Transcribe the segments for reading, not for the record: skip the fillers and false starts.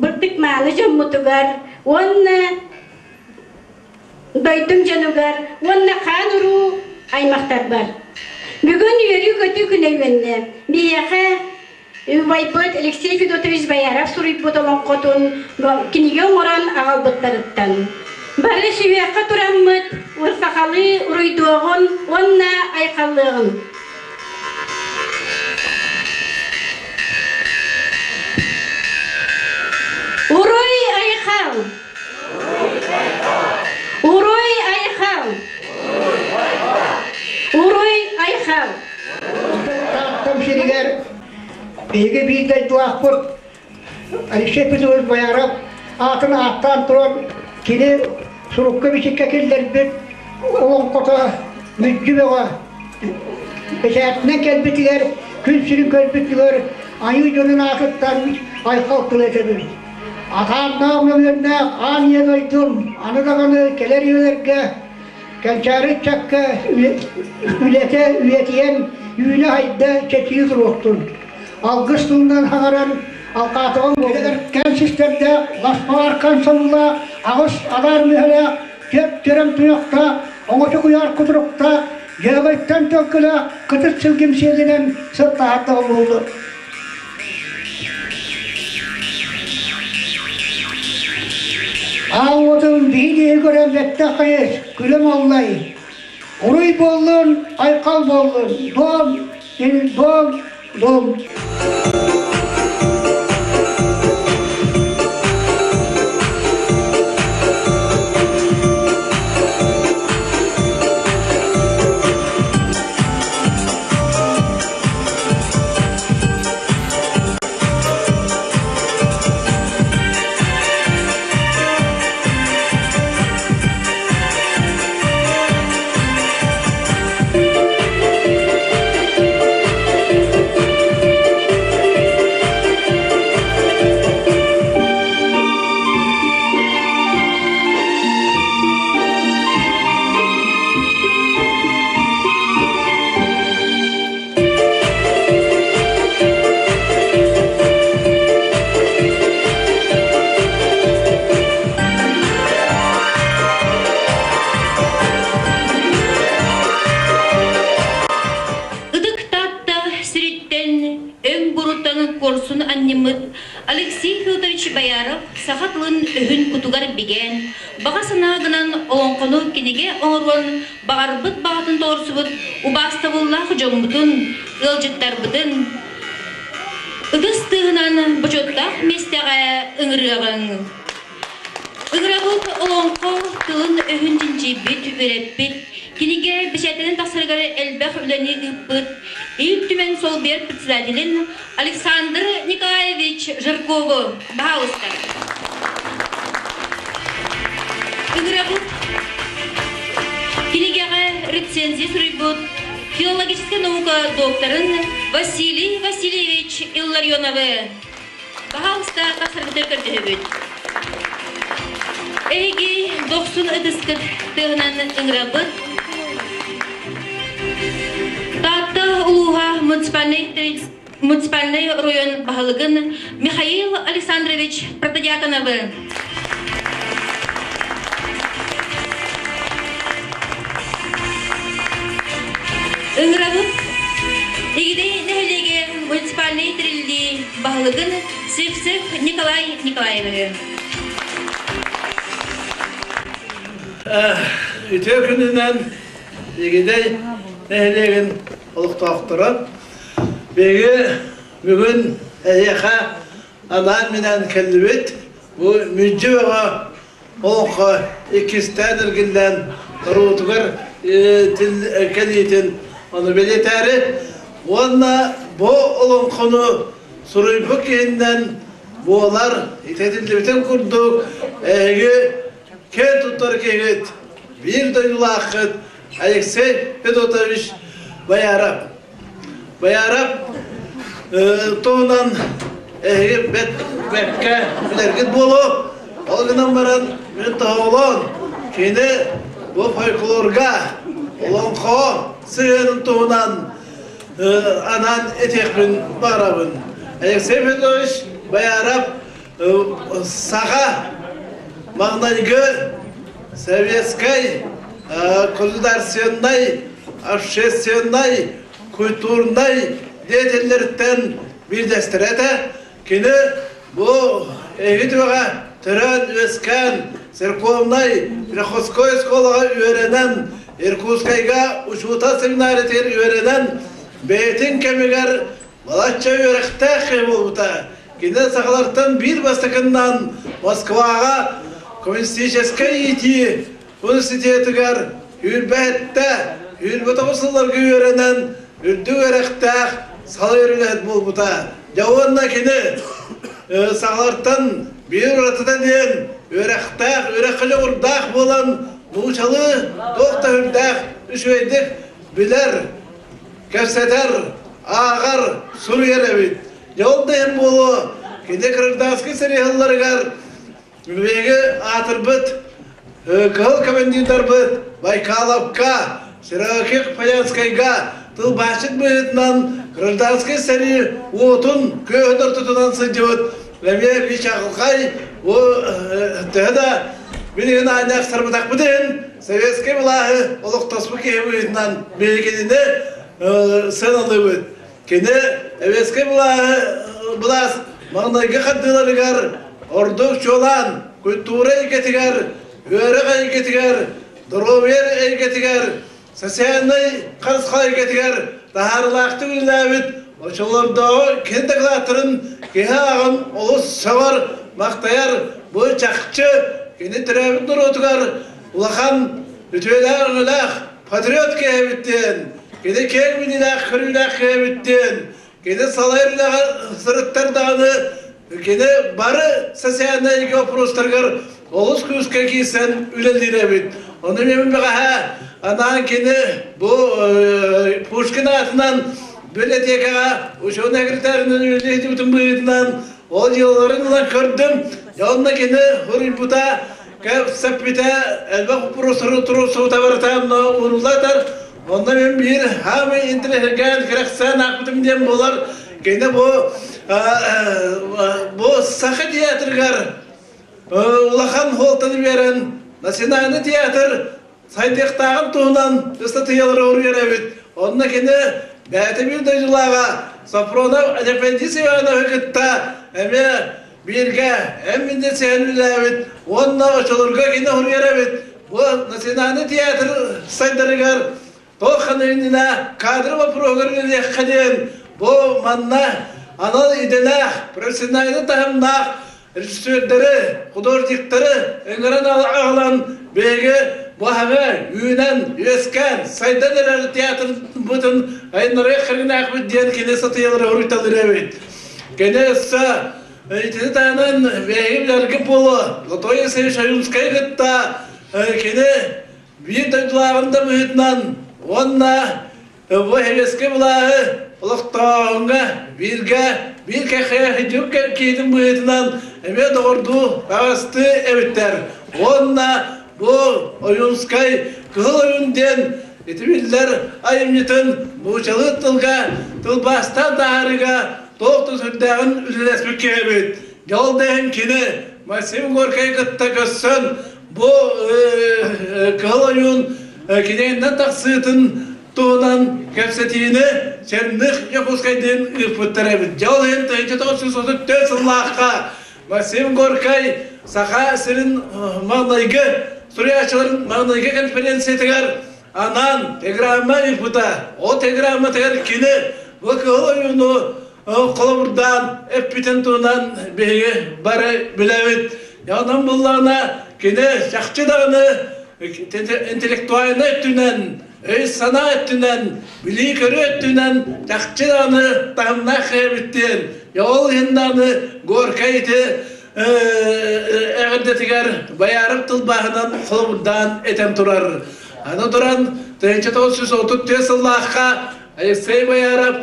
Бырдык-мааны дьоммутугар уонна дойдум дьонугар уонна хаан-уруу аймахтарбар. Бүгүн үөрүү-көтүү күнэ үүннэ. Биһиэхэ убайбыт Алексей Федотович Бояров суруйбут олоҥхотун кинигэ оҥорон аҕалбыттарыттан. Бары сүһүөххэ тураммыт сахалыы уруйдуоҕун уонна айхаллыаҕын. Уруй айхал! Уруй айхал! Уруй айхал! Тааттам сиригэр биһиги биир дойдулаахпыт Алексей Петрович Бояров аатын ааттаан туран кини сурукка-бичиккэ киллэрбит олоҥхото Мүлдьү Бөҕө бэчээтинэн кэлбитигэр, күн сирин көрбүтүгэр айыы дьонун аатыттан айхал тыл этэбит. Атааннаах мөҥүөннээх аан ийэ дойдум аны даҕаны кэлэр үйэлэргэ кэнчээри ыччакка үлэтэ үйэтийэн үүнэ-сайда чэчии туруохтун. Алгыс тылынан хаҥаран алҕаатаҕын буолар кэм систэрдээх, ласпалар солулаах, аҕыс адаар мүһэлээх, түөрт түрэм туйахтаах, оҥочо куйаар кутуруктаах, дьөөгөйтөн төлкөлөөх кытыт сылгым сиэлинэн сылтаһардаҕа буоллун. Аал уотун биһи диэки көрөн бэттэх хайыс, күлүм аллай. Уруй буоллун, айхал буоллун, дом, дом, дом. Ытык Таатта сириттэн өҥ буруттан куорсун анньыммыт Алексей Федорович Бояров саха тылын өһүн кутугар бигээн, баҕа санаа гынан олоҥхону кинигэ оҥоруон баҕарбыт баҕатын толорсубут убаастабыллаах дьоммутун, ыалдьыттарбытын ытыс тыаһынан бочуоттаах миэстэҕэ ыҥырыаҕыҥ. Ыҥырабыт олоҥхо тылын-өһүн чинчийбит, үөрэппит, кинигэ бэчээтинэн тахсарыгар элбэх үлэни ыыппыт Ил Түмэн солбуйар председателин Александр Николаевич Жиркову, пожалуйста. Ыҥырабыт кинигэҕэ рецензия суруйбут филологическай наука докторын Василий Васильевич Илларионовы. Баһаалыста тахсаргытыгар көрдөһөбүт. Эһиги дохсун ытыскыт тыаһынан ыҥырабыт. Таатта улууһа муниципальнай муниципальнай оройуон баһылыгын Михаил Александрович Протодьяконовы. Ыҥырабыт Игидэй нэһилиэгэ муниципальнай тэриллии баһылыгын Сивцев Николай Николаевиһы. Үтүө күнүнэн Игидэй нэһилиэгин олохтоохторо биһиги бүгүн эһиэхэ анаан-минээн кэллибит. Бу Мүлдьү Бөҕө олоххо иккистээн эргиллэн норуотугар кэлиитин ону бэлиэтээри уонна бу олоҥхону суруйбут киһиннэн буолар итэтиллибитин курдук эһиги киэн туттар киһигит биир дойдулааххыт Алексей Федотович Бояров. Бояров туһунан эһиги бэт бэккэ билэргит буолуо. Ол гынан баран мин тоһоҕолоон кини бу фольклорга олоҥхо сыһыанын туһунан анаан этиэхпин баҕарабын. Алексей Петрович Бояров. Саха маҥнайгы советскай, государственнай, общественнай, культурнай деятеллэриттэн биирдэстэрэ этэ. Кини бу эһиги түгэҕэ төрөөн-үөскээн церковнай приходской оскуолаҕа үөрэнэн, Иркутскайга учуутал семинариятыгар үөрэнэн, бэйэтин кэмигэр балачча үөрэхтээх киһи буолбута. Кини сахалартан биир бастакыннан Москваҕа коммунистическай иитии университетыгар сүүрбэһиттэ, 29 сылларга үөрэнэн үрдүк үөрэхтээх салайар үлэһит буолбута. Дьэ уонна кини сахалартан биир уратыта диэн үөрэхтээх, үөрэххэ дьоҕурдаах буолан нуучалыы туох да үрдээх үчүгэйдик билэр, кэпсэтэр, ааҕар, суруйар эбит. Дьэ ол да иһин буолуо, кини гражданскай сэрии биһиги аатырбыт кыһыл командирдарбыт Байкаловка, Сираких Полянскайга тылбаасчыт быһыытынан гражданскай сэрии уотун күөһүн ортотунан сылдьыбыт эмиэ Вичахылхай төһө да билигин аанньа ахсарбатахпыт иһин советскай былааһы олохтоспут киһи быһыытынан биһигини сыаналыыбыт. Кини советскай былааһы былаас маҥнайгы хардыыларыгар ордук чуолаан культура эйгэтигэр, үөрэх эйгэтигэр, доруобуйа эйгэтигэр, социальнай харысхал эйгэтигэр таһаарыылаахтык үлэлээбит оччолордооҕу кини дакылааттарын киһи ааҕан олус сөҕөр, махтайар. Бу чахчы кини төрөөбүт норуотугар улахан үтүөлээх-өҥөлөөх патриот киһи эбит диэн, кини киэҥ билиилээх-көрүүлээх киһи эбит диэн, кини салайар үлэҕэ сырыттар даҕаны кини бары социальнай вопростарыгар олус күүскэ киирсэн үлэлиир эбит. Ону мен бэҕэһээ анаан кини бу Пушкин аатынан библиотекаҕа учуонай секретарынан үлэлиир быһыытынан ол дьыалаларын ылан көрдүм. Онно кини суруйбута кэпсэппитэ элбэх вопростары туруорсубута барыта ууруллар. Онно мен биир хаамый интириэһиргээн кэрэхсээн аахпытым диэн буолар. Кини бу бу Саха театрыгар улахан суолтаны биэрэн Национальный театр сайдыахтааҕын туһунан ыстатыйалары уруйар эбит. Онно кини бэйэтэ биир дойдулааҕа Софронов Анефендис Ивановы кытта эмиэ бииргэ эн миннэ сэһэн үлэлээбит уонна оччолорго кини уруйар эбит. Бу Национальный театр сайдарыгар туох иннинэ кадр вопроһугар үлэлиэххэ диэн бу манна анал идэлээх, профессиональнай таһымнаах режиссердары, художниктары ыҥыран аҕалан биһиги бу аһаҥы үүнэн, үөскээн, сайдан эрэр театрбытын айыннарыах кэриҥнээхпит диэн кини сатыйалары уруйталыыр эбит. Кини өссө итини таһынан биһиги билэргэ буолуо Лотой Алексеевич Ойуунскай кытта кини биир дойдулааҕын да быһыытынан уонна бу сэбиэскэй былааһы олохтооһуҥҥа бииргэ биир кэккэ киһитин быһыытынан эмиэ доҕордуу таҕыстыы эбиттэр уонна бу Ойуунскай Кыһыл Ойуун диэн ити биллэр айымньытын нууччалыы тылга тылбаастаан таһаарыыга туох да сүрдээҕин үлэлэспит киһи эбит. Дьэ ол да иһин кини Максим Горькай кытта көрсөн бу Кыһыл Ойуун кинигэннэн тахсыытын туһунан кэпсэтиини Черных Якутскайдыын ыыппыттар эбит. Дьэ ол иһин 1934 сыллаахха Максим Горькай Саха сирин маҥнайгы суруйааччыларын маҥнайгы конференциятыгар анаан телеграмма ыыппыта. Ол телеграмматыгар кини бу Кыһыл Ойууну холобурдаан эппитин туһунан биһиги бары билэбит. Онон буллаҕына кини чахчы даҕаны интеллектуальнай өттүнэн, өй-санаа өттүнэн, билии-көрүү өттүнэн чахчы даҕаны таһымнаах эбит диэн. Ол иһин даҕаны Горькай ити эҕэрдэтигэр Байаарап тылбааһынан холобурдаан этэн турар. Аны туран 1934 сыллаахха Алексей Байаарап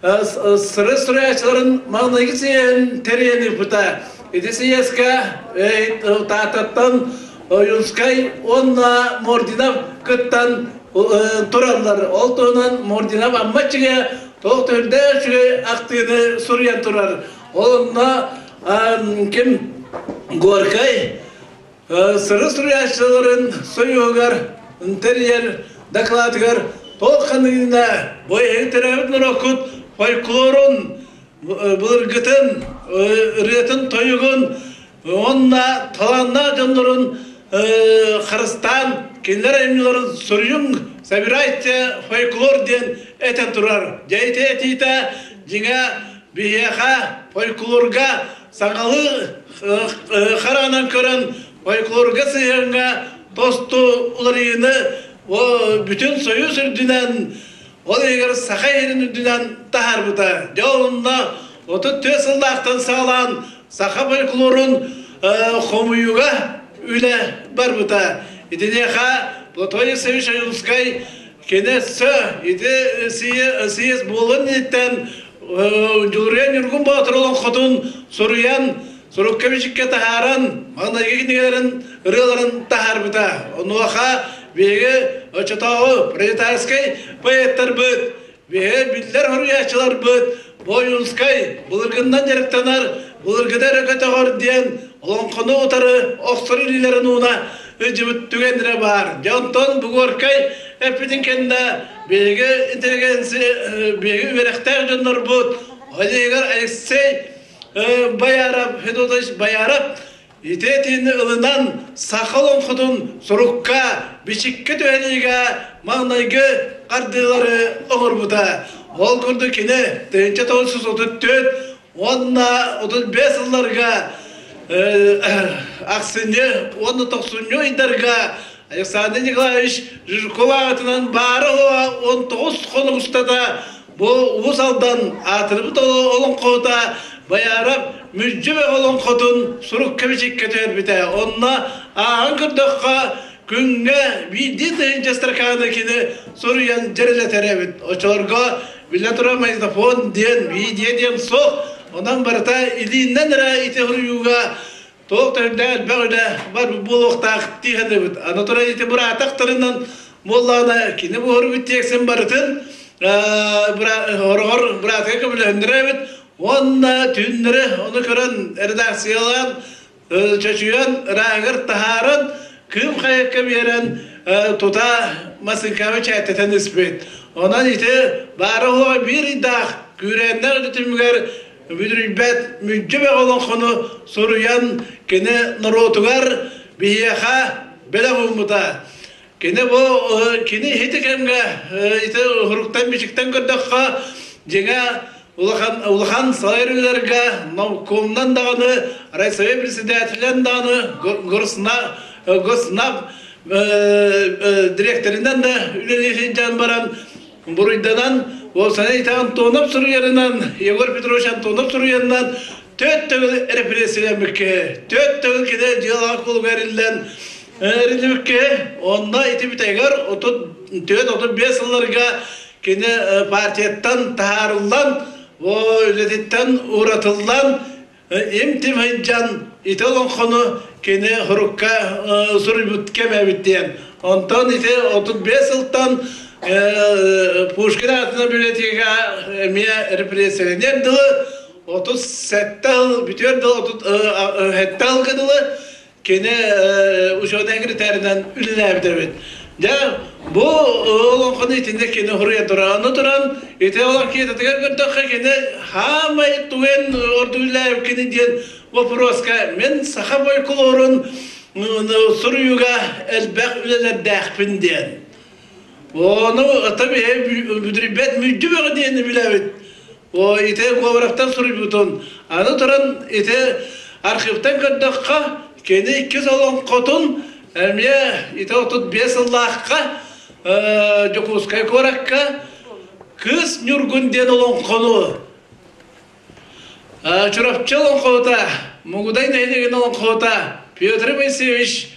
сыры суруйааччыларын маҥнайгы съеһин тэрийэн ыыппыта. Ити съезкэ Тааттаттан Ойуунскай уонна Мординов кыттан тураллар. Ол туһунан Мординов Амма иччигэ туох төрдө үчүгэй ахтыыны суруйан турар. Ол онно Ким Горькай сыры суруйааччыларын союһугар тэрийэр докладыгар туох ханыына бу эһиги төрөөбүт норуоккут фольклорун былыргытын ырыатын-тойугун уонна талааннаах дьоннорун харыстаан кинилэр айымньыларын суруйуҥ, собирайте фольклор диэн этэн турар. Дьэ ити этиитэ дьиҥэ биһиэхэ фольклорга саҥалыы хараанан көрөн фольклорга сыһыаҥҥа тосту уларыйыыны бүтүн Союз үрдүнэн, ол иһигэр Саха иһин үрдүнэн таһаарбыта. Дьэ онно 34 сыллаахтан саҕалаан саха фольклорун хомуйууга үлэ барбыта. Итиниэхэ Платон Алексеевич Ойуунскай кини өссө ити съезд буолуон инниттэн Дьулуруйан Ньургун Боотур олоҥхотун суруйан, сурукка бичиккэ таһааран, маҥнайгы кинигэлэрин, ырыаларын таһаарбыта. Онуоха биһиги оччотооҕу пролетарскай поэттарбыт, биһиги биллэр суруйааччыларбыт Ойуунскай былыргыннан дьарыктанар, былыргыта эрэ көтөҕөр диэн олоҥхону утары охсор илиилэрин ууна ыдьыбыт түгэннэрэ баар. Дьэ онтон Бугоркай эппитин кэннэ биһиги интеллигенция, биһиги үөрэхтээх дьоннорбут, ол иһигэр Алексей Бояров, Федотович Бояров ити этиини ылынан саха олоҥхотун сурукка, бичиккэ түһэриигэ маҥнайгы хардыылары оҥорбута. Ол курдук кини 1934 уонна 35 сылларга ахсынньы уонна тохсунньу ыйдарга Александр Николаевич Жирков аатынан баара 19 хонук устата бу Уус Алдан аатырбыт олоҥхоһута Байаарап Мүлдьү бөҕө олоҥхотун сурукка бичиккэ түһэрбитэ. Онно ааҕан көрдөххө, күҥҥэ биирдии тыһыынча строканы кини суруйан дьэрэлэтэр эбит. Оччолорго биллэн турар магнитофон диэн, видео диэн суох. Онон барыта илииннэн эрэ ити суруйууга туох төрүннээх элбэх үлэ бар буолуохтаах дии саныыбыт. Аны туран ити быраатахтарынан буоллаҕына кини буһарбыт тиэксин барытын хороҕор быраатыгар көмөлөһүннэрэр эбит. Уонна түүннэри ону көрөн редакциялаан, чочуйан, ырааһыгар таһааран, Кыым хайакка биэрэн тута массыынкаҕа чээттэтэн испит. Онон ити баара-суоҕа биир ыйдаах күүрээннээх үлэ түмүгэр бүдүрүйбэт мүлдьү бөҕө олоҥхону суруйан кини норуотугар биһиэхэ бэлэх ууммута. Кини бу кини ити кэмҥэ ити уһуруктан-бичиктэн көрдөххө дьиҥэ улахан улахан салайар үлэлэргэ наукомунан даҕаны райсовет председателинэн даҕаны госнаб дириэктэринэн да үлэлии сылдьан баран буруйданан уопсайынан ити Антонов суруйарынан Егор Петрович Антонов суруйарынан төрт төгүл репрессиялэммиккэ төрт төгүл кини дьыалаҕа кулуга эриллэн эриллибиккэ онно ити бүтэйгэр 34-35 сылларга кини партияттан таһаарыллан үлэтиттэн ууратыллан им-тим сылдьан ити олоҥхону кини сурукка суруйбут кэмэ эбит диэн. Онтон ити 35 сылтан Пушкин аатынан библиотекаҕа эмиэ репрессиялэниэр дылы 37 сыл бүтүөр дылы 37 сылга дылы кини учуонай секретарынан үлэлээбит эбит. Дьэ, бу олоҥхону итиннэ кини хоруйа туран, ону туран ити олох киэтэтигэр көрдөххө кини хаамай тугун ордук үлэлээбит кини диэн вопроска мен саха фольклорун суруйууга элбэх үлэлэрдээхпин диэн. Ону ата бүдүрүйбэт мүлдьү бөҕө диэни билэбит. О ити Говоровтан суруйбутун. Аны туран ити архивтан көрдөххө, кини иккис олоҥхотун эмиэ ити 35 сыллаахха Дьокуускай куоракка Кыыс Ньургун диэн олоҥхону Чурапчы олоҥхоһута, Мугудай нэһилиэгин олоҥхоһута Петр Моисеевич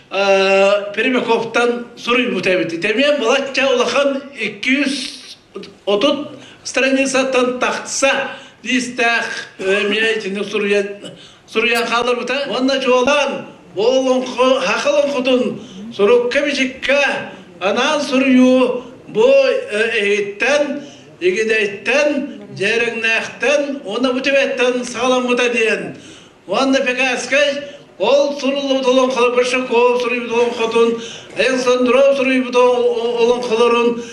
Пермяковтан суруйбут эбит. Итэмиэн балачча улахан 230 страницаттан тахса лиистээх эмиэ итини суруйан суруйан хаалларбыта. Уонна чуолаан бу олоҥхо саха олоҥхотун сурукка-бичиккэ анаан суруйуу бу эһиттэн Игидэйтэн, Дьээрэҥнээхтэн уонна бу түбэттэн саҕаламмыта диэн. Уонна Пекарскай ол суруллубут олоҥхолор Большаков суруйбут олоҥхотун, Александров суруйбут олоҥхолорун,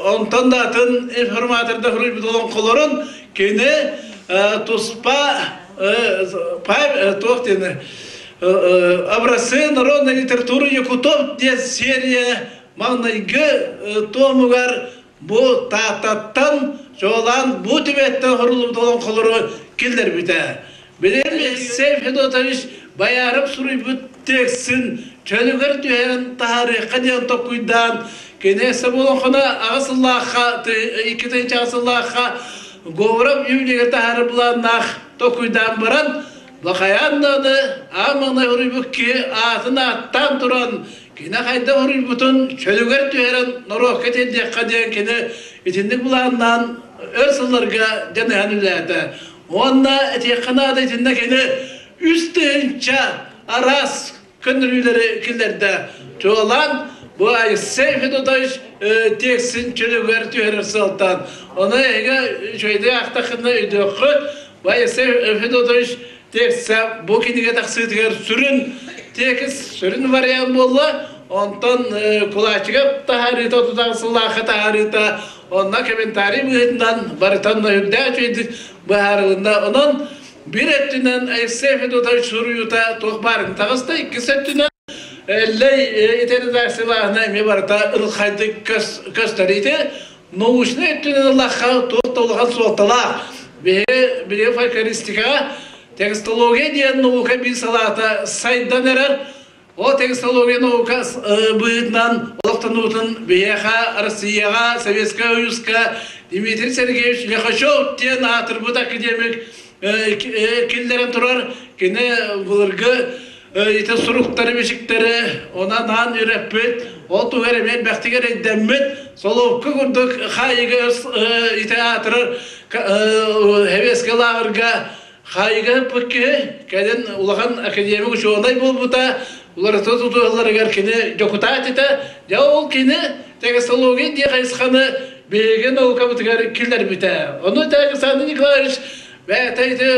онтон да атын информатордар суруйбут олоҥхолорун кини туспа туох диэн образцы народной литературы якутов диэн серия маҥнайгы туомугар бу Тааттаттан чуолаан бу түбэттэн хоруллубут олоҥхолору киллэрбитэ. Билигин Алексей Федотович Бояров суруйбут тексин чөлүгэр түһэрэн таһаарыахха диэн толкуйдаан, кини олоҥхону аҕыс сыллаахха, 2 тыһыынча сыллаахха Говоров юбилейга таһаарар былааннаах толкуйдаан баран, Лахайаан даҕаны аан маҥнай уруйбут киһи аатын ааттаан туран, кини хайдах уруйбутун чөлүгэр түһэрэн норуокка тиэрдиэххэ диэн кини итинник былааннаан өр сылларга дьаныһан үлэлээтэ. Уонна этиэххэ наада итиннэ кини 3 тыһыынча араас көннөрүүлэри киллэрдэ. Чуолаан бу Алексей Федотович тексин чөлүгэр түһэрэр сыалтан. Ону эһиги үчүгэйдик аахтаххытына өйдүөххүт. Бу Алексей Федотович текстэ бу кинигэ тахсыытыгар сүрүн текст, сүрүн вариант буолла. Онтон Кулачиков таһаарыыта, 30 сыллаахха таһаарыыта, онно комментарий быһыытынан барытан үрдээх үчүгэйдик быһаарылынна. Онон биир өттүнэн Алексей Федотович суруйуута туох баарын таҕыста, иккис өттүнэн Эллэй ити редакциялааһына эмиэ барыта ырылхайдык көстөр. Ити научнай өттүнэн ыллахха туох да улахан суолталаах. Биһиги билиги фольклористикаҕа текстология диэн наука биир салаата сайдан эрэр. Ол текстология наука быһыытынан олохтонуутун биһиэхэ Россияҕа, Советскай Союзка Дмитрий Сергеевич Лихачев диэн аатырбыт академик киллэрэн турар. Кини былыргы ити суруктары, бичиктэри онон аан үрэппит, ол туһугар эмиэ элбэхтик эрэйдэммит, Соловка курдук хаайыыга ити аатырар Хэбиэскэ лааҕырга хаайыыга ыппыт киһи, кэлин улахан академик учуонай буолбута, уларыта тутуһалларыгар кини дьокутаат этэ. Дьэ ол кини текстология диэн хайысханы биһиги наукабытыгар киллэрбитэ. Ону Александр Николаевич бэйэтэ ити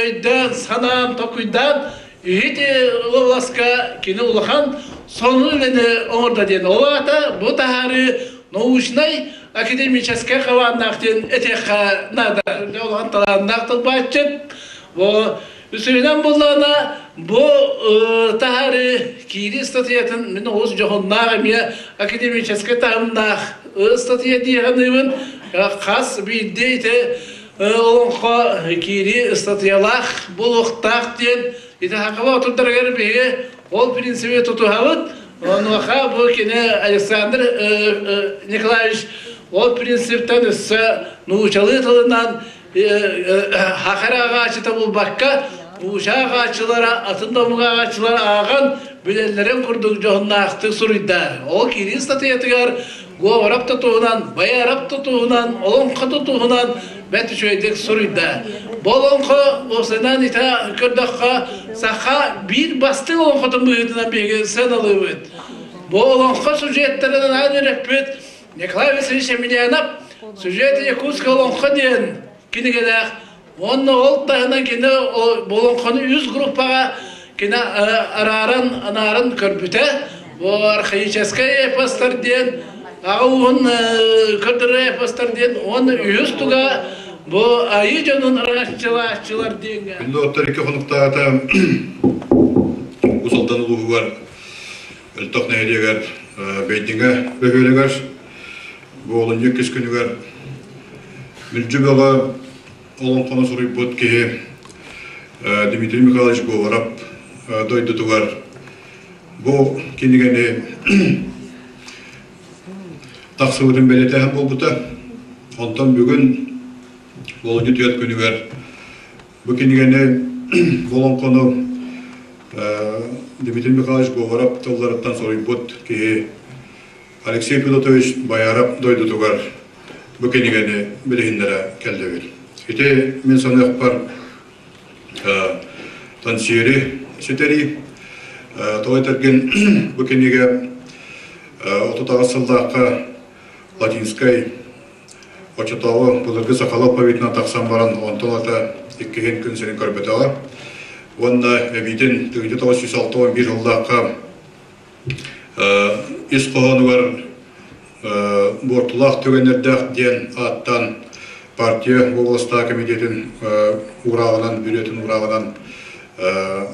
өйдөөн, санаан, толкуйдаан ити уобаласка кини улахан сонун үлэни оҥордо диэн. Ол аата бу таһаарыы научнай академическай хабааннаах диэн этиэххэ наада. Улахан талааннаах тылбаасчыт. Бу үсүһүнэн буллаҕына бу таһаарыы киирии ыстатыйатын мин олус дьоһуннаах эмиэ академическай таһымнаах ыстатыйа дии саныыбын. Хас биирдии ити олоҥхо киирии ыстатыйалаах буолуохтаах диэн ити хакаба отурдарыгар биһиги ол принциби тутуһабыт. Онуоха бу кини Александр Николаевич ол принциптэн өссө нуучалыы тылынан хахара ааҕааччыта булбакка нууча ааҕааччылара атын да омук ааҕааччылара ааҕан билэллэрин курдук дьоһуннаахтык суруйда. Ол киирии ыстатыйатыгар Говоров да туһунан, Бояров да туһунан, Олоҥхо да туһунан бэрт үчүгэйдик суруйда. Бу олоҥхо уопсайынан ити көрдөххө саха биир бастыҥ олоҥхотун быһыытынан биһиги сыаналыыбыт. Бу олоҥхо сюжеттарын анаан үөрэппит Николай Васильевич Емельянов «Сюжеты якутского олоҥхо» диэн кинигэлээх. Уонна ол таһынан кини бу олоҥхону үс группаҕа кини арааран, анааран көрбүтэ. Бу архаическай эпостар диэн, аҕа ууһун көрдөрөр эпостар диэн, уонна үһүс туга бу айыы дьонун араҥаччылааччылар диэҥҥэ. Күндү оттор икки хонуктаата Уус Алдан улууһугар Өлтөх нэһилиэгэр Бэйдиҥэ бөһүөлэгэр бу олунньу иккис күнүгэр Мүлдьү Бөҕө олоҥхону суруйбут киһи Дмитрий Михайлович Говоров дойдутугар бу кинигэни тахсыбытын бэлиэтээһин буолбута. Онтон бүгүн олунньу түөрт күнүгэр бу кинигэни олоҥхону Дмитрий Михайлович Говоров тылларыттан суруйбут киһи Алексей Федотович Бояров дойдутугар бу кинигэни билиһиннэрэ кэллибит. Ити мин саныахпар Тансиэри ситэрии. Тоҕо этэргин бу кинигэ 38 сыллаахха латинскай оччотооҕу былыргы сахалыы алфавитынан тахсан баран онтон ата иккиһин күн сирин көрбөтөҕө. Уонна эбиитин 1961 сыллаахха ис хоһоонугар буортулаах түгэннэрдээх диэн ааттаан партия уобаластаах комитетин уурааҕынан, бүрүөтүн уурааҕынан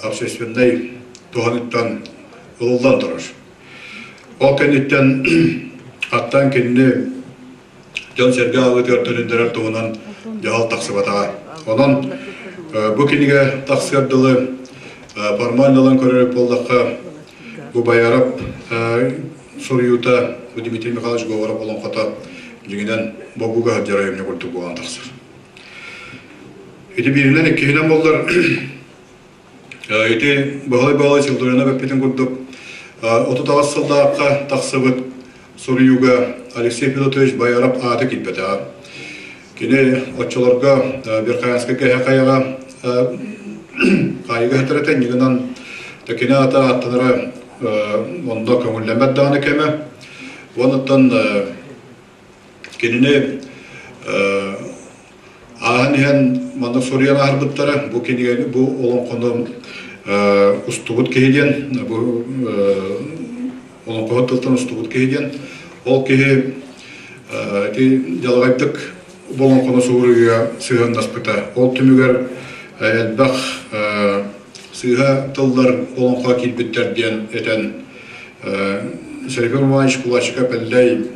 общественнай туһаныттан ылыллан турар. Ол кэнниттэн аттаан кинини дьон-сэргэ аҕыытыгар төнүннэрэр туһунан дьаһал тахсыбатаҕа. Онон бу кинигэ тахсыар дылы формально ылан көрөр буоллахха, бу Байарап суруйуута бу Дмитрий Михайлович Говоров олоҥхото дьиҥинэн бобууга сылдьар айымньы курдук буолан тахсар. Ити бииринэн иккиһинэн буоллар Ити Баһылай Баһылай Силдурина эппитин курдук 38 сыллаахха тахсыбыт суруйууга Алексей Федотович Байаров аата киирбэтэҕэ. Кини оччолорго Верхоянскай кэһэ хайаҕа хаайыыга сытар ньыгынан кини аата ааттанара онно көҥүллэммэт даҕаны кэмэ. Уонуттан кинини ааһан иһэн манна суруйан аһарбыттара бу кинигэни бу олоҥхону устубут киһи диэн бу олоҥхоһут тылтан устубут киһи диэн ол киһи ити дьалаҕайдык бу олоҥхону суруйууга сыһыаннаспыта ол түмүгэр элбэх сыыһа тыллар олоҥхо киирбиттэр диэн этэн Сергей Иванович Кулачиков Эллэй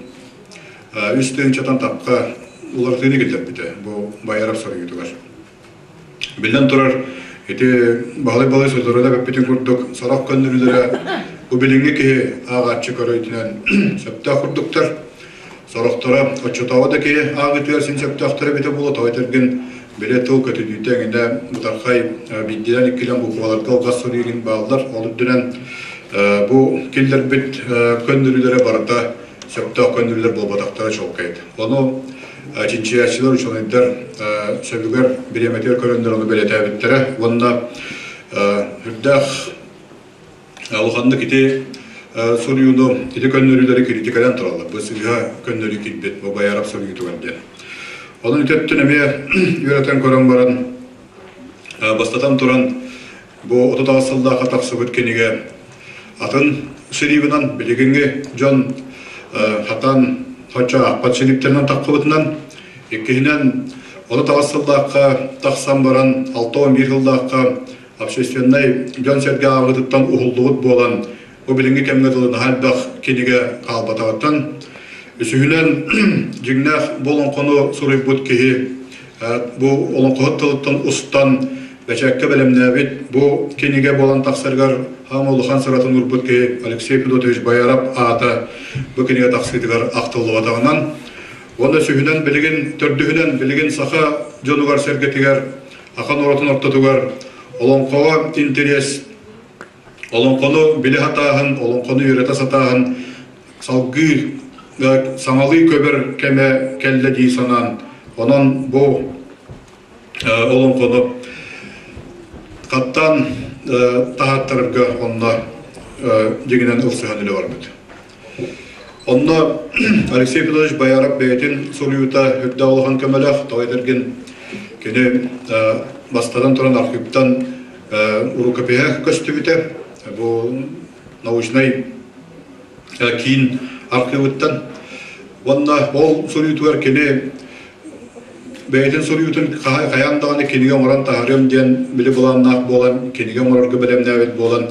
үс тыһыынчатан тахха уларытыыны киллэрбитэ бу Байаров суруйуутугар. Биллэн турар, ити Баһылай Балай соторуна эппитин курдук сорох көннөрүүлэрэ бу билиҥҥи киһи ааҕааччы көрөйтүнэн сөптөөх курдуктар. Сорохторо оччотооҕу да киһи ааҕыытыгар син сөптөөхтөрө эбитэ буолуо, тоҕо этэргин били тыл көтүтүүтэ эҥинэ бытархай биирдиилээн иккилээн букваларга алҕас суруйугун бааллар. Ол үрдүнэн бу киллэрбит көннөрүүлэрэ барыта сөптөөх көннөрүүлэр буолбатахтара чуолкай. Ону чинчийээччилэр, учуонайдар сөбүгэр бириэмэтигэр көрөннөр ону бэлиэтээбиттэрэ уонна үрдээх улаханнык ити суруйууну, ити көннөрүүлэри критикалаан тураллар. Бу сыыһа көннөрүү киирбит бу Байаров суруйуутугар диэн. Онон ити өттүн эмиэ үөрэтэн көрөн баран бастатан туран бу 38 сыллаахха тахсыбыт кинигэ атын шрибынан билигиҥҥи дьон хатан хочо аахпат шриптэринэн таххыбытынан иккиһинэн 38 сыллаахха тахсан баран 61 сыллаахха общественнай дьон-сэргэ ааҕыытыттан уһуллубут буолан бу билиҥҥи кэмҥэ дылы наһаа элбэх кинигэ хаалбатаҕыттан үсүһүнэн дьиҥнээх бу олоҥхону суруйбут киһи бу олоҥхоһут тылыттан устан бэчээккэ бэлэмнээбит бу кинигэ буолан тахсарыгар хаама улахан сыратын уурбут киһи Алексей Федотович Байаров аата бу кинигэ тахсыытыгар ахтыллыбатаҕынан уонна сүһүнэн билигин төрдүһүнэн билигин саха дьонугар сэргэтигэр аха норуотун ортотугар олоҥхоҕо интэриэс олоҥхону билэ сатааһын, олоҥхону үөрэтэ сатааһын салгыы саҥалыы көбөр кэмэ кэллэ дии санаан, онон бу олоҥхону хаттаан таһааттарарга онно дьиҥинэн ылсыһан үлэ барбыт. Онно Алексей Петрович Бояров бэйэтин суруйуута үрдээх улахан көмөлөөх, тоҕо этэргин кини бастатан туран архивтан рукопиһа көстүбүтэ. Бу научнай киин архивыттан. Уонна ол суруйуутугар кини бэйэтин суруйуутун хайаан даҕаны кинигэ оҥорон таһаарыам диэн били былааннаах буолан, кинигэ оҥорорго бэлэмнээбит буолан,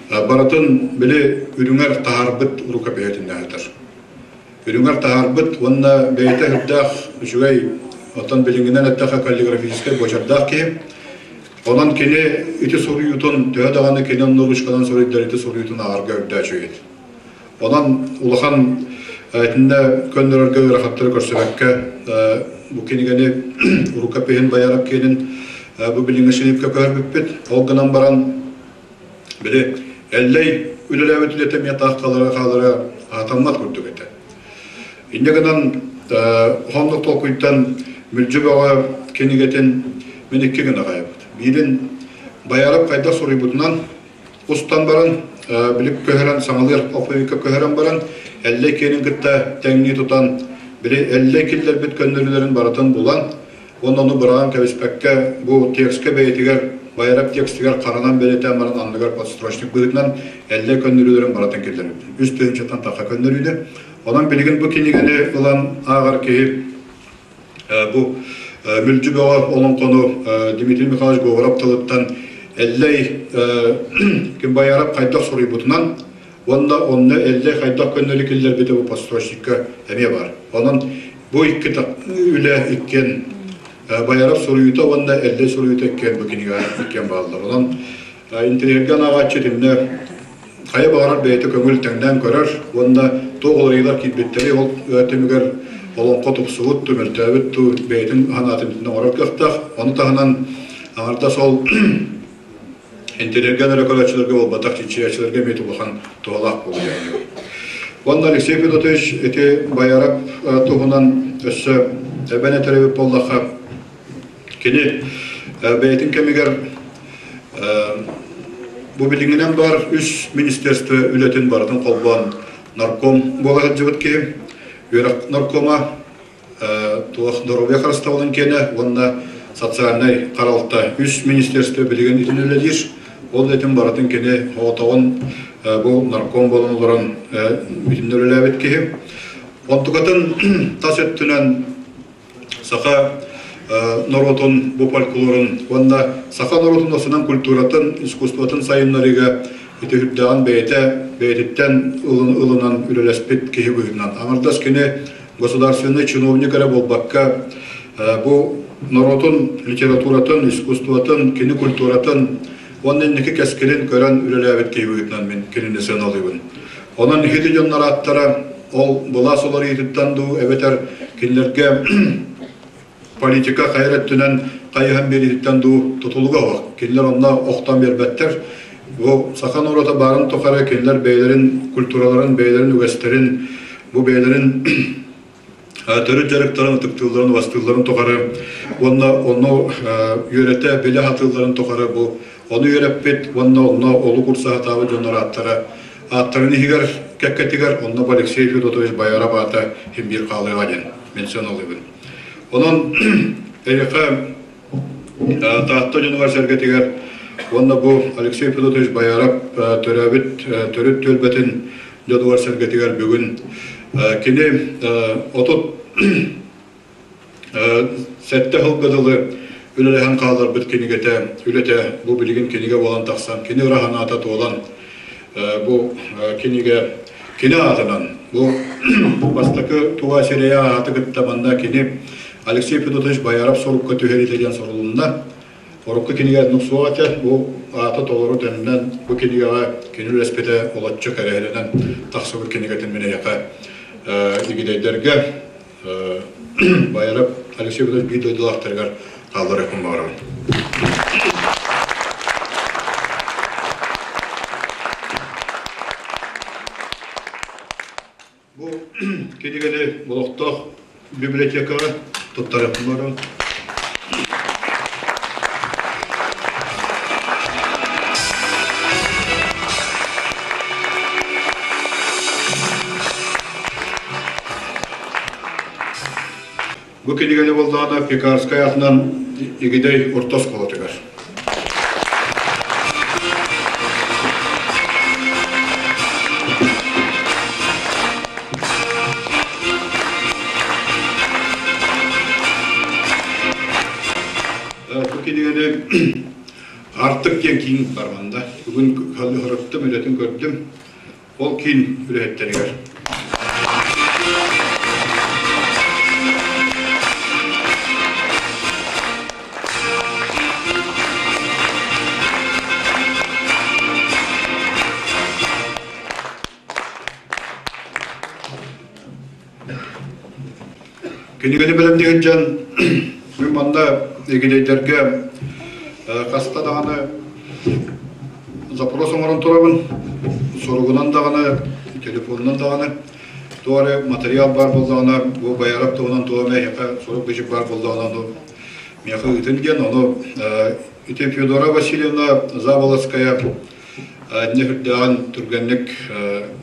барытын били үрүҥэр таһаарбыт рукопиһэтиннээтэр. Үрүҥэр таһаарбыт уонна бэйэтэ үрдээх үчүгэй, оттон билиҥҥинэн эттэххэ каллиграфическай буочардаах киһи. Онон кини ити суруйуутун, төһө даҕаны кини онно ручканан суруйдар ити суруйуутун ааҕарга үрдээх үчүгэй. Онон улахан итиннэ көннөрөргө ыарахаттары көрсүбэккэ бу кинигэни рукопиһын Байаров киэнин бу билиҥҥи шрифкэ көһөрбүппүт. Ол гынан баран били Эллэй үлэлээбит үлэтэ эмиэ таах хаалара хаалара аатаммат курдук этэ. Инньэ гынан хоннук толкуйтан Мүлдьү Бөҕө кинигэтин мин икки гына хаайбыт. Биирин Байаров хайдах суруйбутунан устан баран, билип көһөрөн, саҥалыы алфавикка көһөрөн баран, Эллэй киэнин кытта тэҥнии тутан, били Эллэй киллэрбит көннөрүүлэрин барытын булан, Уонна ону быраҕан кэбиспэккэ, бу текскэ бэйэтигэр, Байарап текстигэр харанан бэлиэтээн баран анныгар подстрочник быһыытынан Эллэй көннөрүүлэрин барытын киллэрбит. Үс тыһыынчаттан тахса көннөрүүнү. Онон билигин бу кинигэни ылан ааҕар киһи бу Мүлдьү Бөҕө олоҥхону Дмитрий Михайлович Говоров тылыттан Эллэй ким Байарап хайдах суруйбутунан уонна онно Эллэй хайдах көннөрү киллэрбитэ бу подстрочникка эмиэ баар. Онон бу икки үлэ иккиэн Байаров суруйуута уонна Эллэй суруйуута иккиэн бу кинигэ иккиэн бааллар. Онон интэриэһиргээн ааҕааччы итиннэ хайа баҕарар бэйэтэ көҥүл тэҥнээн көрөр уонна туох уларыйыылар киирбиттэри ол түмүгэр олоҥхо тупсубут, түмэлтээбит туу бэйэтин санаатын итиннэ оҥорор кыахтаах. Ону таһынан аҥардас ол интэриэһиргээн эрэ көрөөччүлэргэ буолбатах, чинчийээччилэргэ эмиэ улахан туһалаах буолуо. Уонна Алексей Федотович ити Байарап туһунан өссө эбэн этэр эбит буоллахха, кини бэйэтин кэмигэр бу билиҥҥинэн баар үс министерство үлэтин барытын холбоон нарком буола сылдьыбыт киһи, үөрэх наркома, туох доруобуйа харыстабылын киэнэ уонна социальнай харалта үс министерство билигин итин үлэлиир. Ол үлэтин барытын кини оҕотоҕун бу нарком буолан олорон бүтүннэ үлэлээбит киһи. Онтукатын тас өттүнэн саха норуотун бу фольклорун уонна саха норуотун осунан культуратын, искусствотын сайыннарыыга ити үрдээҕин бэйэтэ бэйэтиттэн ылынан үлэлэспит киһи быһыытынан. Аҥардас кини государственный чиновник эрэ буолбакка, бу норуотун литературатын, искусствотын, кини культуратын уонна инники кэскилин көрөн үлэлээбит киһи быһыытынан мин кинини сыаналыыбын. Онон ити дьоннор ааттара ол былаас уларыйыытыттан дуу эбэтэр кинилэргэ политика хайа өттүнэн хайыһан биэриититтэн дуу тутулуга суох. Кинилэр онно охтон биэрбэттэр. Бу саха норуота баарын тухары кинилэр бэйэлэрин культураларын, бэйэлэрин үгэстэрин, бу бэйэлэрин төрүт дьарыктарын, ытыктыылларын, убастыылларын тухары уонна онно үөрэтэ, билэ сатыылларын тухары бу ону үөрэппит уонна онно олук урса сатаабыт дьоннор ааттара ааттарын иһигэр кэккэтигэр онно бу Алексей Федотович Байарап аата син биир хаалыаҕа диэн мин сыаналыыбын. Онон эйиэхэ Таатта дьонугар-сэргэтигэр уонна бу Алексей Федотович Байарап төрөөбүт төрүт түөлбэтин дьонугар-сэргэтигэр бүгүн кини 37 сылга дылы үлэлэһэн хаалларбыт кинигэтэ, үлэтэ бу билигин кинигэ буолан тахсан, кини ыра санаата туолан бу кинигэ кини аатынан бу бастакы туга сирэйэ ааты кытта манна кини Алексей Федотович Бояров сорукка түһэриитэ диэн сурулунна. Урукку кинигэ оннук суох этэ. Бу аата толору төннөн бу кинигэҕэ кини үлэспитэ олоччу кэрэһилэнэн тахсыбыт кинигэтин мин эйиэхэ игидэйдэргэ Байарап Алексей Федорович биир дойдулаахтарыгар хаалларыахпын баҕарабын. Бу кинигэни олохтоох библиотекаҕа туттарыахпын баҕарабын. Бу кинигэни буоллаҕына Пекарскай атынан Игидэй орто оскуолатыгар. Бу кинигэни Артык диэн киин барманда. Бүгүн хырыттым, үлэтин көрдүм. Ол киин үлэһиттэригэр. Кинигэни бэлэмниир дьон мин манна игидэйдэргэ хаста даҕаны запрос оҥорон турабын. Суругунан даҕаны, телефонунан даҕаны туох эрэ материал баар буоллаҕына, бу Байарап туһунан туох эмэ эһиэхэ сурук-бичик баар буоллаҕына, ону миэхэ ыытын диэн, ону ити Федора Васильевна Заболоцкая инньэ сүрдээҕин түргэнник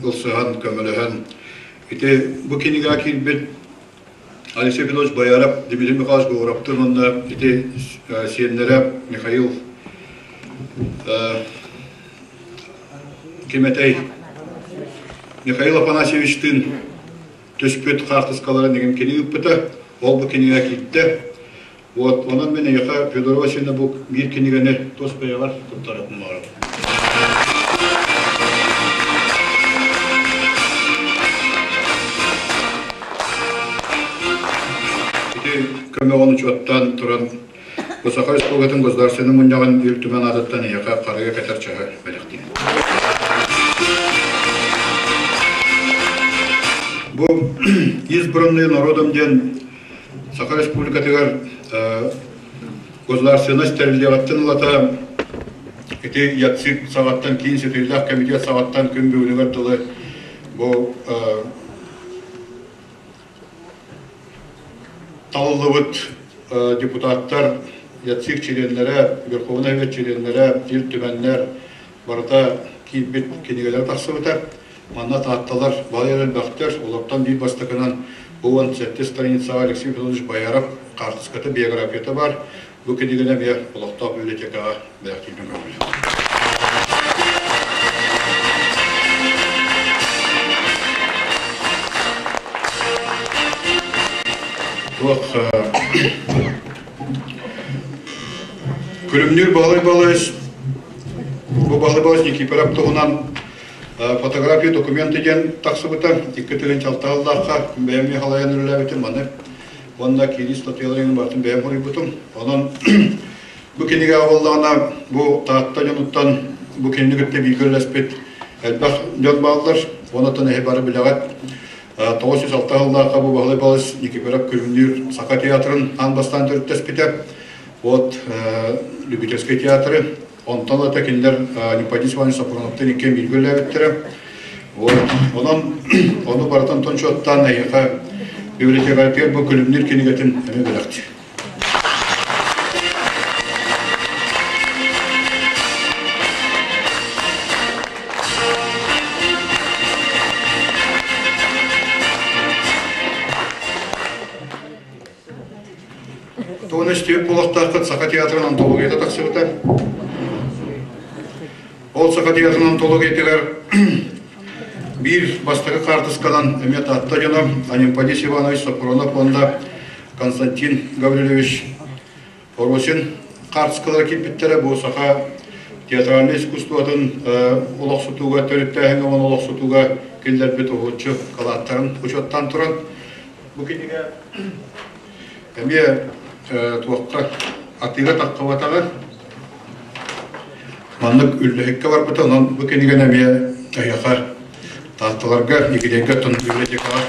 ылсыһан, көмөлөһөн ити бу кинигэҕэ киирбит. Алексей Федорович Бояров, Дмитрий Михайлович Говоровтын уонна ити сиэннэрэ Михаил ким этэй Михаил Афанасьевичтыын түспүт хаартыскаларын игин кини ыыппыта. Ол бу кинигэ киирдэ. Вот, онон мин эйиэхэ Федорова Васильевна бу биир кинигэни тус бэйэҕэр туттарыахпын баҕарабын. Ити көмөҕүн учуоттаан туран бу Саха Республикатын Государственнай Мунньаҕын Ил Түмэн аатыттан эйиэхэ харыйа кэтэр чаһы бэлэхтиибин. Бу избранные народом диэн Саха Республикатыгар государственность тэриллиэҕиттэн ылата ити ЯЦИК саҕаттан киин ситиилээх комитет саҕаттан күн бүгүнүгэр дылы бу талыллыбыт депутаттар ЯЦИК чилиэннэрэ, Верховнай Совет чилиэннэрэ, Ил Түмэннэр барыта киирбит кинигэлэрэ тахсыбыта. Манна Таатталар балай элбэхтэр, олортон биир бастакынан бу 17 страницаҕа Алексей Федорович Бояров хаартыската, биографията баар. Бу кинигэни эмиэ олохтоох библиотекаҕа бэлэхтиирбин көҥүл. Туох Күлүмнүүр Баһылай Балыш бу Баһылай Балыш Никифоров туһунан Фотография документы диэн тахсыбыта. 2 тыһыынча 6 сыллаахха бэйэм Михалаян үлэлээбитим маны. Уонна киирии статьяларын барытын бэйэм хоруйбутум. Онон бу кинигэ буоллаҕына бу Таатта дьонуттан бу кинини кытта бииргэ үлэлэспит элбэх дьон бааллар. Онон эһи бары билэҕит. 906 сыллаахха бу Баһылай Балыс Никифоров Күлүмнүүр Саха театрын аан бастаан төрүттэспитэ. Вот любительский театры. Онтон ата кинилэр Николай Иванович Сафроновтыын иккиэн бииргэ үлэлээбиттэрэ. Вот. Онон ону барытын тончуоттаан эйиэхэ библиотекарь бу күлүмнүүр кинигэтин эмиэ бэлэхтиир. Тугун истибит буолуохтааххыт Саха театрын антологията тахсыбыта. Ол Саха театрын антологиятыгар биир бастакы хаартысканан эмиэ Таатта дьоно Анемподист Иванович Сопронов уонна Константин Гаврильевич Оросин хаартыскалара киирбиттэрэ. Бу саха театральнай искусствотын олохсутууга, төрүттээһиҥҥэ уонна олохсутууга киллэрбит уһулуччу кылааттарын учуоттаан туран бу кинигэ эмиэ туохха атыыга таххыбатаҕа маннык үллэһиккэ барбыта. Онон бу кинигэни эмиэ эһиэхэ Таатталарга, Игидэйгэ оттон библиотекаҕа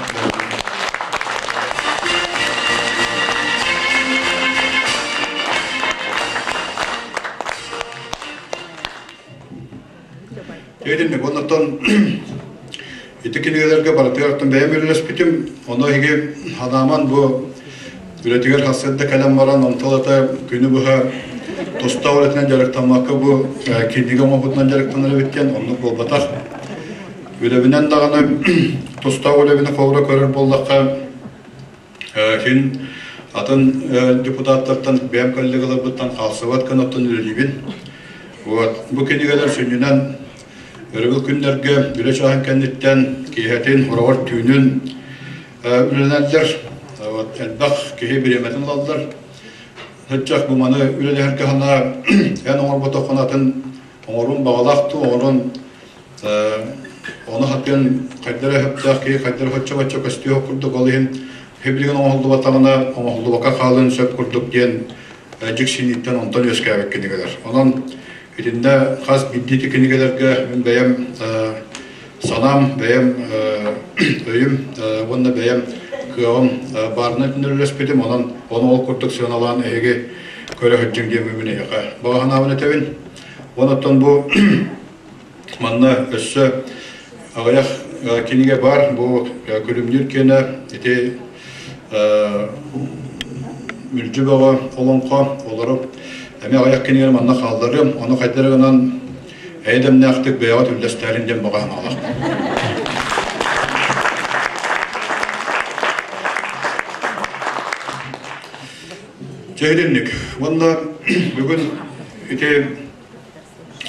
Дьэ, оннуттан ити кинигэлэргэ барытыгар бэйэм үлэлэспитим. Ону эһиги ханааман бу үлэтигэр хасыат да кэлэн баран, онтон күнү быһа тустаах үлэтинэн дьарыктаммакка бу кинигэ оҥоһуутунан дьарыктанар эбит диэн оннук буолбатах. Үлэбинэн даҕаны тустаах үлэбини холобура көрөр буоллахха, кин атын депутаттартан бэйэм коллегаларбыттан хаалсыбат гына үлэлиибин. Вот. Бу кинигэлэр сүнньүнэн өрөбүл күннэргэ үлэ чааһын кэнниттэн киэһэтин, хороҕор түүнүн үлэлэнэллэр. Вот. Элбэх киһи бириэмэтин ылаллар. Сыччах бу маны үлэлэһэргэ санаа эн оҥорботоххуна атын оҥорун баҕалаах туу, оҥорун ону хатыан хайдара сөптөөх киһи хайдара хоччо-бачча көстүөх курдук, ол иһин билигин оҥоһуллубатаҕына оҥоһуллубакка хаалыан сөп курдук диэн дьиксинииттэн онтон үөскээбит кинигэлэр. Онон итиннэ хас биирдии кинигэлэргэ мин бэйэм санаам, бэйэм өйүм уонна бэйэм кыаҕым баарынан үлэлэспитим. Онон ону ол курдук сыаналаан эһиги көрө сылдьыҥ диэн мин эһиэхэ баҕа санаабын этэбин. Онон бу манна өссө аҕыйах кинигэ бар. Бу Күлүмнүүр киэнэ ити Мүлдьү Бөҕө олоҥхо олору эмиэ аҕыйах кинигэни манна хаалларыам. Ону хайдах гынан эйэ-дэмнээхтик бэйэҕит үллэстээрин диэн баҕа санаалаах. Чэһилинник. Уонна бүгүн ити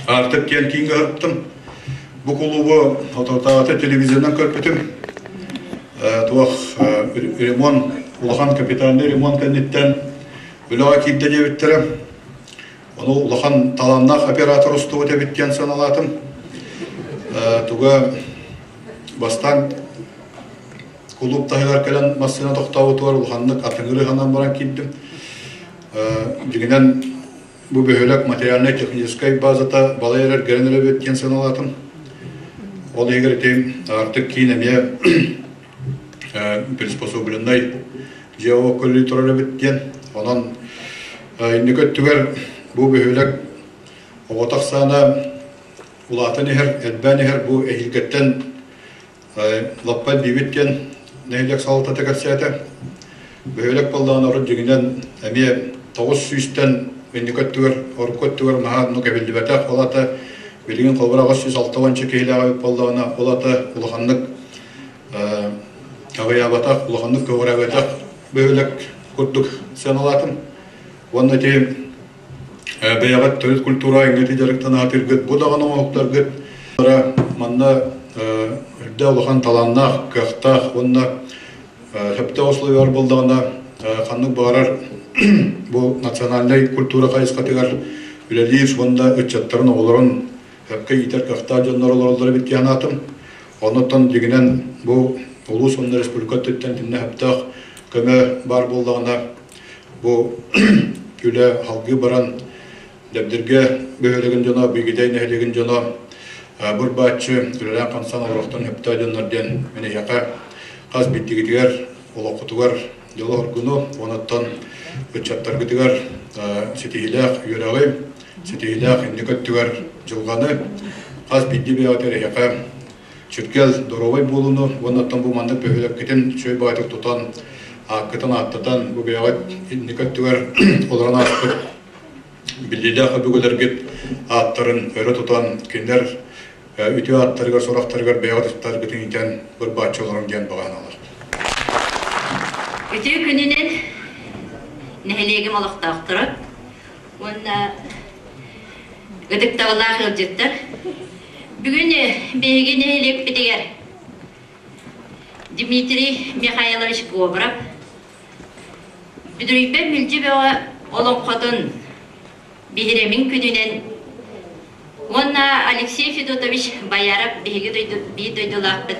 Аартык диэн кииҥҥэ ыһыттым. Бу кулуубу ототаҕата телевизорынан көрбүтүм. Туох ремонт, улахан капитальный ремонт кэнниттэн үлэҕэ киирдэ диэбиттэрэ. Ону улахан талааннаах оператор устубут эбит диэн саналаатым. Туга бастаан кулууп таһыгар кэлэн массыына тохтообутугар улаханнык атыҥырыы санаан баран киирдим. Дьиҥинэн бу бөһүөлэк материальнай-техническай базата балай эрэр кэлэн эрэбит диэн саналаатым. Ол иһигэр ити Аартык киин эмиэ приспособленнай дьиэ көрүү турар эбит диэн. Онон инники өттүгэр бу бөһүөлэк оҕо тахсаана улаатан иһэр, элбээн иһэр бу эһиилгэттэн лаппа элбиибит диэн нэһилиэк салалтата кэпсээтэ. Бөһүөлэк буоллаҕына урут дьиҥинэн эмиэ 900-тэн инники өттүгэр, урукку өттүгэр наһаа оннук эбиллибэтэх. Ол аата билигин холобура 860 киһилээх эбит буоллаҕына, ол аата улаханнык аҕыйаабатах, улаханнык көҕүрээбэтэх бөһүөлэк курдук сыаналаатым. Уонна ити бэйэҕит төрүт культура эҥҥэти дьарыктанаатыргыт, бу даҕаны оҥоһуктаргыт манна үрдэ улахан талааннаах, кыахтаах уонна сөптөөх условиялар буоллаҕына ханнык баҕарар бу национальнай культура хайысхатыгар үлэлиир уонна ыччаттарын оҕолорун сөпкө иитэр кыахтаах дьоннор олороллор эбит дии санаатым. Оннуттан дьиҥинэн бу улуус уонна республика өттүттэн итиннэ сөптөөх көмө баар буоллаҕына бу үлэ салгыы баран Дэбдиргэ бөһүөлэгин дьоно, Бигитэй нэһилиэгин дьоно быр-бааччы үлэлээн-хамсаан олоруохтан сөптөөх дьоннор диэн мин эһиэхэ хас биирдигитигэр олоххутугар дьолу-соргуну, онуттан ыччаттаргытыгар ситиһиилээх үөрэҕи, ситиһиилээх инники өттүгэр дьылҕаны, хас биирдии бэйэҕитигэр эһиэхэ чиргэл, доруобай буолууну уонна оттон бу маннык бөһүөлэккитин үчүгэй баҕайытык тутан, ааккытын ааттатан, бу бэйэҕит инники өттүгэр олорон ааспыт биллиилээх өбүгэлэргит ааттарын өрө тутан, кинилэр үтүө ааттарыгар, сурахтарыгар бэйэҕит ыттаргытын иитэн бырбааччы олоруҥ диэн баҕаналар. Үтүө күнүнэн нэһилиэгим олохтоохторо уонна ытыктабыллаах ыалдьыттар. Бүгүн биһиги нэһилиэкпитигэр Дмитрий Михайлович Говоров Бүдүрүйбэ Мүлдьү Бөҕө олоҥхотун биһирэмин күнүнэн уонна Алексей Федотович Бояров биһиги дойду, биир дойдулаахпыт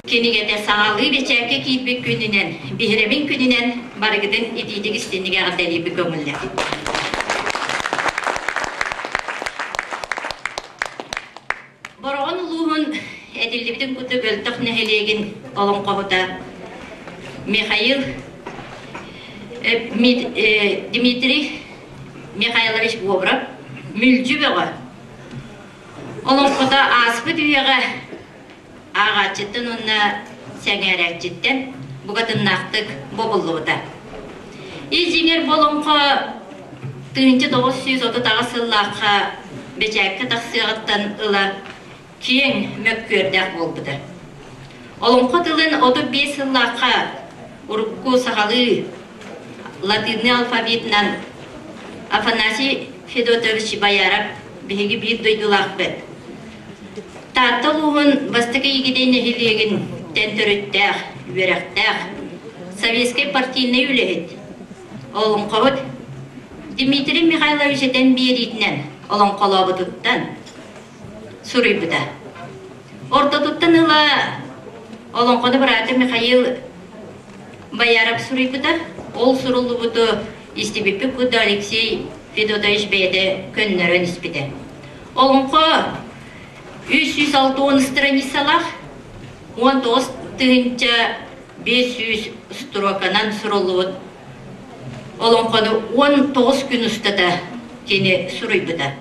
кинигэтэ саҥалыы бэчээккэ киирбит күнүнэн, биһирэмин күнүнэн барыгытын итиитик истинник эҕэрдэлиирбит көҥүллээх. Бороҕон улууһун этиллибитин курдук Өлтөх нэһилиэгин олоҥхоһута Михаил Дмитрий Михайлович Говоров Мүлдьү Бөҕө олоҥхото ааспыт үйэҕэ ааҕааччыттан уонна сэҥээрээччиттэн букатыннаахтык бобуллубута. Ис дьиҥэр бу олоҥхо 1938 сыллаахха бэчээккэ тахсыаҕыттан ыла киэҥ мөккүөрдээх буолбута. Олоҥхо тылын 35 сыллаахха урукку сахалыы латынныы алфавитынан Афанасий Федотович Бояров биһиги биир дойдулаахпыт. Таатта улууһун бастакы Игидэй нэһилиэгин тэн төрүттээх, үөрэхтээх, советскай партийнай үлэһит, олоҥхоһут Дмитрий Михайлович этэн биэриитинэн олоҥхолообутуттан суруйбута. Ортотуттан ыла олоҥхону быраата Михаил Бояров суруйбута. Ол суруллубуту истибиппит курдук Алексей Федотович бэйэтэ көннөрөн испитэ. Олоҥхо 360 страницалаах, 19 500 строканан суруллубут олоҥхону 19 күн устата кини суруйбута.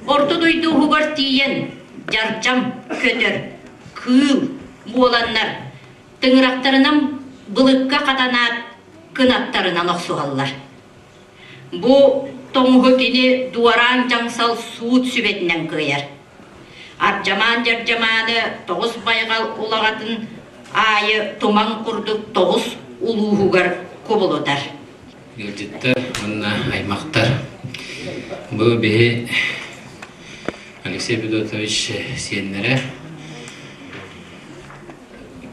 Орто дойду уһугар тиийэн дьардьам көтөр, кыыл буоланнар тыҥырахтарынан былыкка хатанаат кынаттарынан охсуһаллар. Бу тоҥуһу кини дуораан дьаҥсал суут сүбэтинэн кыайар. Ардьамаан дьардьамааны тоҕус байҕал улаҕатын аайы туман курдук тоҕус улууһугар кубулутар. Ыалдьыттар уонна аймахтар. Бу биһи Алексей Федотович сиэннэрэ.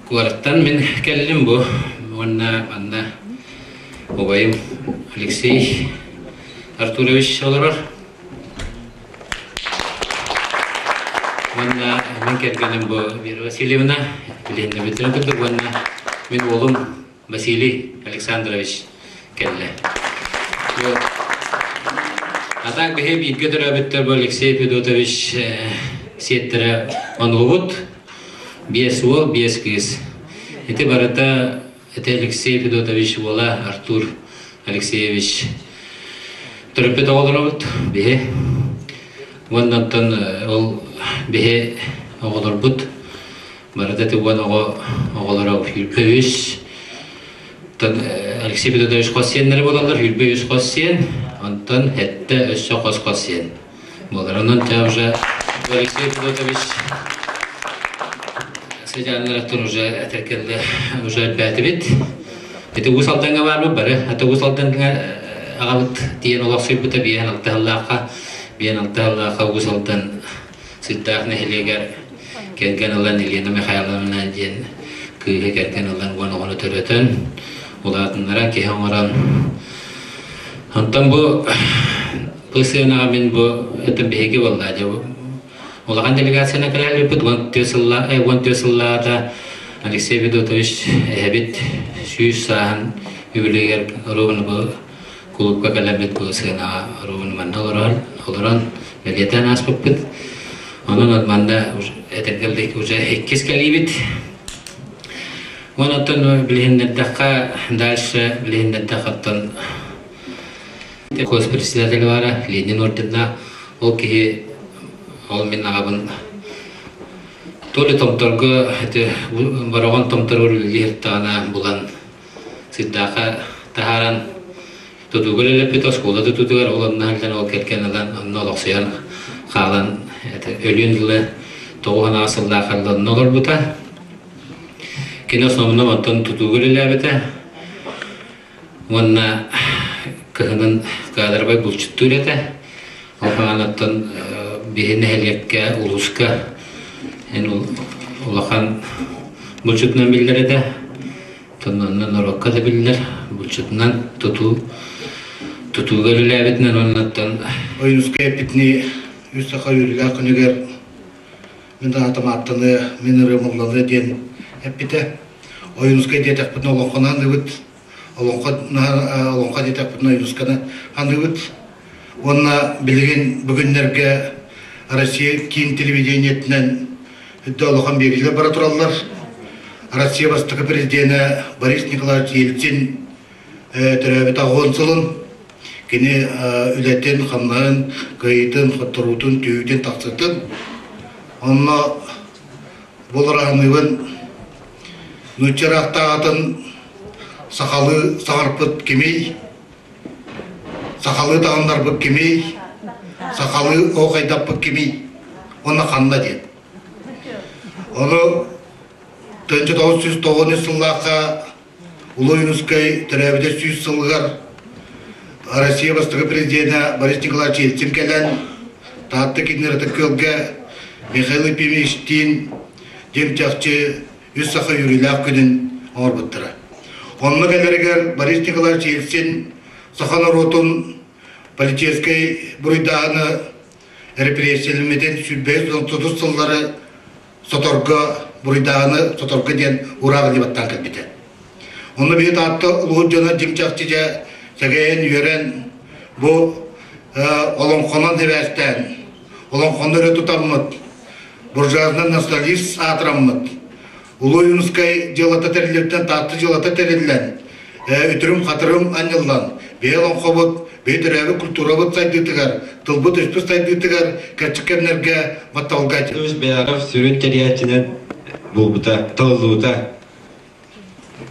Куораттан мин кэллим бу уонна манна убайым Алексей Артурович олорор. Уонна мин кэргэним бу Вера Васильевна, билиһиннэрбиттэрин курдук уонна мин уолум Василий Александрович кэллэ. А так биһи бииргэ төрөөбүттэр бу Алексей Федотович сиэттэрэ онуубут. Биэс уол, биэс кыыс. Ити барыта ити Алексей Федотович уола Артур Алексеевич төрөппүт оҕолоробут биһи. Уонна оттон ол биһи оҕолорбут барыта ити уон оҕо оҕолоро сүүрбэ үс. Оттон Алексей Федотович хос сиэннэрэ буолаллар, сүүрбэ үс хос сиэн, онтон сэттэ өссө хос-хос сиэн буолар. Онон те уже Алексей Федотович сыдьааннарыттан уже этэркэллэ уже элбээтибит. Ити Уус Алдаҥҥа баарбыт бары. Аты Уус Алдаҥҥа аҕабыт тиийэн олохсуйбута биэһэн алта сыллаахха, биэһэн алта сыллаахха Уус Алдан Сыырдаах нэһилиэгэр кэргэн ылан Елена Михайловна диэн кыыһы кэргэн ылан уон оҕону төрөтөн, улаатыннаран киһи оҥорон. Онтон бу бу сыанаҕа мин бу это биһиги буолла дьэ улахан делегацияны кэлэлиппит 14 сыллаата Алексей Федотович эһэбит 100 сааһын үбүлүөйүгэр ровно бу кулуупка кэлэммит бу сыанаҕа ровно манна олорон олорон бэлиэтээн ааспыппыт. Онон манна этэргэ уже иккис кэлиибит. Онон билиһиннэрдэххэ дальше билиһиннэрдэххэ оттон председатель баара Ленин орденнаах ол киһи ол мин аҕабын то ли Томторго ити Бороҕон Томторугар үлэлии сырыттаҕына булан Сыырдаахха таһааран тутууга үлэлэппит оскуола тутуутугар ол онно сылдьан ол кэргэн ылан онно олохсуйан хаалан это өлүөн дылы 98 сыллаах онно олорбута. Кини основном оттон тутууга үлэлээбитэ уонна кыһынын каадырабай булчуттуур этэ. Ол хаанаттан биһи нэһилиэккэ, улууска улахан булчутунан биллэр этэ. Онно норуокка да биллэр булчутунан тутуу тутууга үлэлээбитинэн уоннаттан Ойуунускай эппитинии үс саха үөрүүлээх күнүгэр мин аатым ааттаныа, мин ырыам ылланыа диэн эппитэ. Ойуунускай диэтэхпитинэ олоҥхону аныыбыт, олоҥхо олоҥхо диэтэхпитинэ Ойуунусканы аныыбыт. Уонна билигин бүгүннэргэ Россия киин телевидениетинэн үрдэ улахан биэриилэр бара тураллар. Россия бастакы президенэ Борис Николаевич Ельцин төрөөбүт аҕыс сылын кини үлэтин, хамнаһын, кыайыытын, хотторуутун, түһүүтүн, тахсыытын онно буларааныбын нуучча ыраахтааҕытын сахалыы саҥарпыт кимий? Сахалыы таһыннарбыт кимий? Сахалыы оохайдаппыт кимий? Уонна ханна диэн. Ону 1993 сыллаахха Улуу Ойуунускай төрөөбүтэ 100 сылыгар Россия бастакы президенэ Борис Николаевич Ельцин кэлэн Таатта Киннерата күөлгэ Михаил Ефимовичтиин дьиҥ чахчы үс саха үөрүүлээх күнүн оҥорбуттара. Онно кэлэригэр Борис Николаевич Ельцин саха норуотун политическай буруйдааһыны репрессиялэммитин 130 сыллары соторго буруйдааһыны соторго диэн ураах баттаан кэлбитэ. Онно биһи Таатта улууһун дьоно дьиҥ чахчы дьэ сэгэйэн үөрэн бу олоҥхонон сибээстээн олоҥхону өрө тутаммыт буржуазнай националист аатыраммыт Улуу Ойуунускай дьыалата тэриллибиттэн Таатта дьыалата тэриллэн, үтүрүм-хатырым анньыллан, бэйэ олоҥхобут, бэйэ төрөөбүт культурабыт сайдыытыгар, тылбыт-өспүт сайдыытыгар кэрчик кэмнэргэ батталга Беаров сүрүн тэрийээччинэн буолбута, талыллыбыта.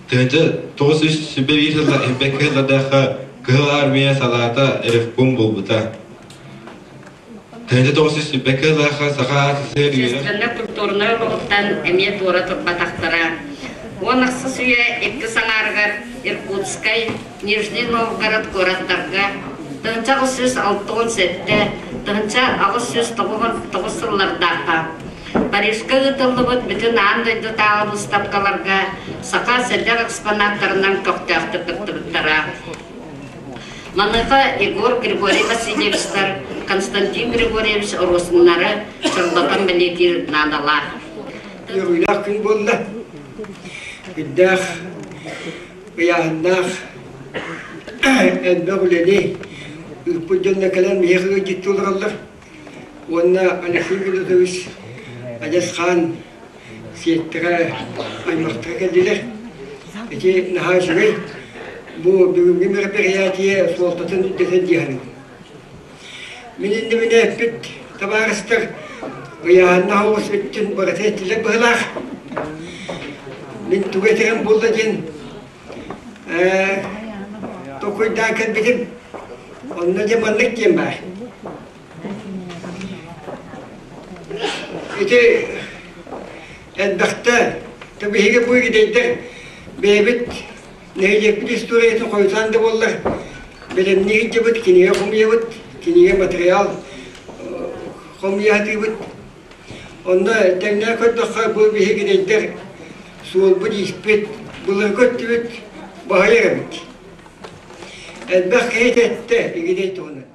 Тыһыынча 901 сылла Илбэккэ сыллардаахха Кыһыл Армия салаата ревком буолбута. Общественнай-культурнай олоҕуттан эмиэ туора турбатахтара. Уон ахсыс үйэ иккис аҥаарыгар Иркутскай, Нижний Новгород куораттарга 1867, 1899 сыллардаахха Парижка ыытыллыбыт бүтүн аан дойдутааҕы быыстапкаларга саха сэдэх экспонаттарынан көхтөөхтүк кыттыбыттара. Маныаха Егор Григорий Васильевичтар Константин Григорьевич Оросиннары чорботон бэлиэтиир наадалаах. Үөрүүлээх күн буолла. Күндээх, ыйааһыннаах элбэх үлэни ыыппыт дьонно кэлэн миэхэ ыалдьыттыы олороллор. Уонна Алексей Федотович адьас хаан сиэттэрэ, аймахтара кэллилэр. Ити наһаа үчүгэй. Бу бүгүҥҥү мероприятие суолтатын үрдэтэн дии саныыбын. Мин иннибинэ эппит табаарыстар ыйааһыннаах оҕус өттүн барыта эттилэр быһыылаах. Мин тугу этэрим буолла диэн толкуйдаан кэлбитим. Онно дьэ маннык диэн баар. Ити элбэхтэ биһиги бу игидэйдэр бэйэбит нэһилиэкпит историятын хойутаан да буоллар бэлэмнии сылдьабыт, кинигэ хомуйабыт, кинигэ материал хомуйа сатыыбыт. Онно тэҥнээн көрдөххө бу биһиги игидэйдэр суолбут-ииспит, былыргы өттүбүт баһыйар эбит. Элбэх киһи эттэ игидэй туһунан.